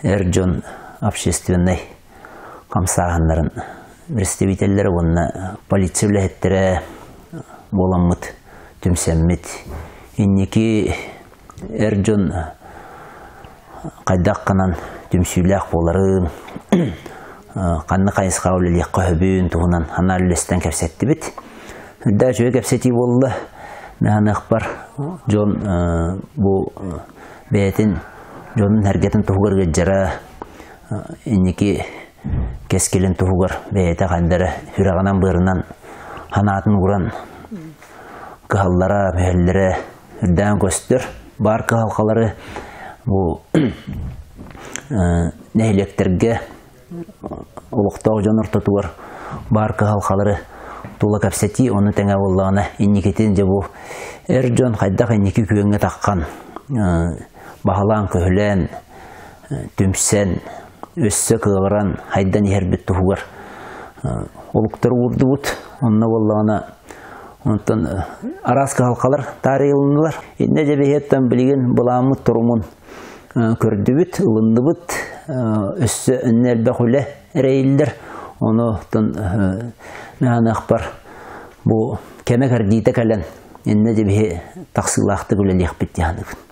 Эр дьон общественнай хамсааһыннарын представителлэрэ уонна полиция үлэһиттэрэ буоламмыт, түмсэммит, инники эр дьон хайдах гынан түмсүүлээх буоларын, ханнык хайысхаҕа үлэлиэххэ сөбүн туһунан анаан үллэстэн кэпсэттибит. Үрдээх үчүгэй кэпсэтии буолла. Наһаныахпар дьон бу бэйэтин дьонун-сэргэтин туһугар ыалдьара, инники кэскилин туһугар бэйэтэ ханна эрэ сүрэҕинэн-быарынан санаатын ууран кыһаллара, мүһэллэрэ үрдээн көстөр. Баар кыһалҕалары бу нэһилиэктэргэ олохтоох дьон ортотугар баар кыһалҕалары тула кэпсэтии, ону тэҥэ буоллаҕына инникитин дьэ бу эр дьон хайдах инники күөҥҥэ таххан баһылаан-көһүлээн, түмсэн, өссө кыаҕыран хайдан иһэрбит туһугар олуктары уурдубут. Онно буоллаҕына онтон араас кыһалҕалар таарыйылыннылар. Иннэ дьэ биһиэттэн билигин былааммыт торумун көрдүбүт, ылынныбыт. Өссө иннэ элбэх үлэ эрэйиллэр. Ону оттон наһаныахпар бу кэмэ кэрдиитэ кэлэн иннэ дьэ биһи тахсыылаахтык үлэлиэхпит диэн саныыбын.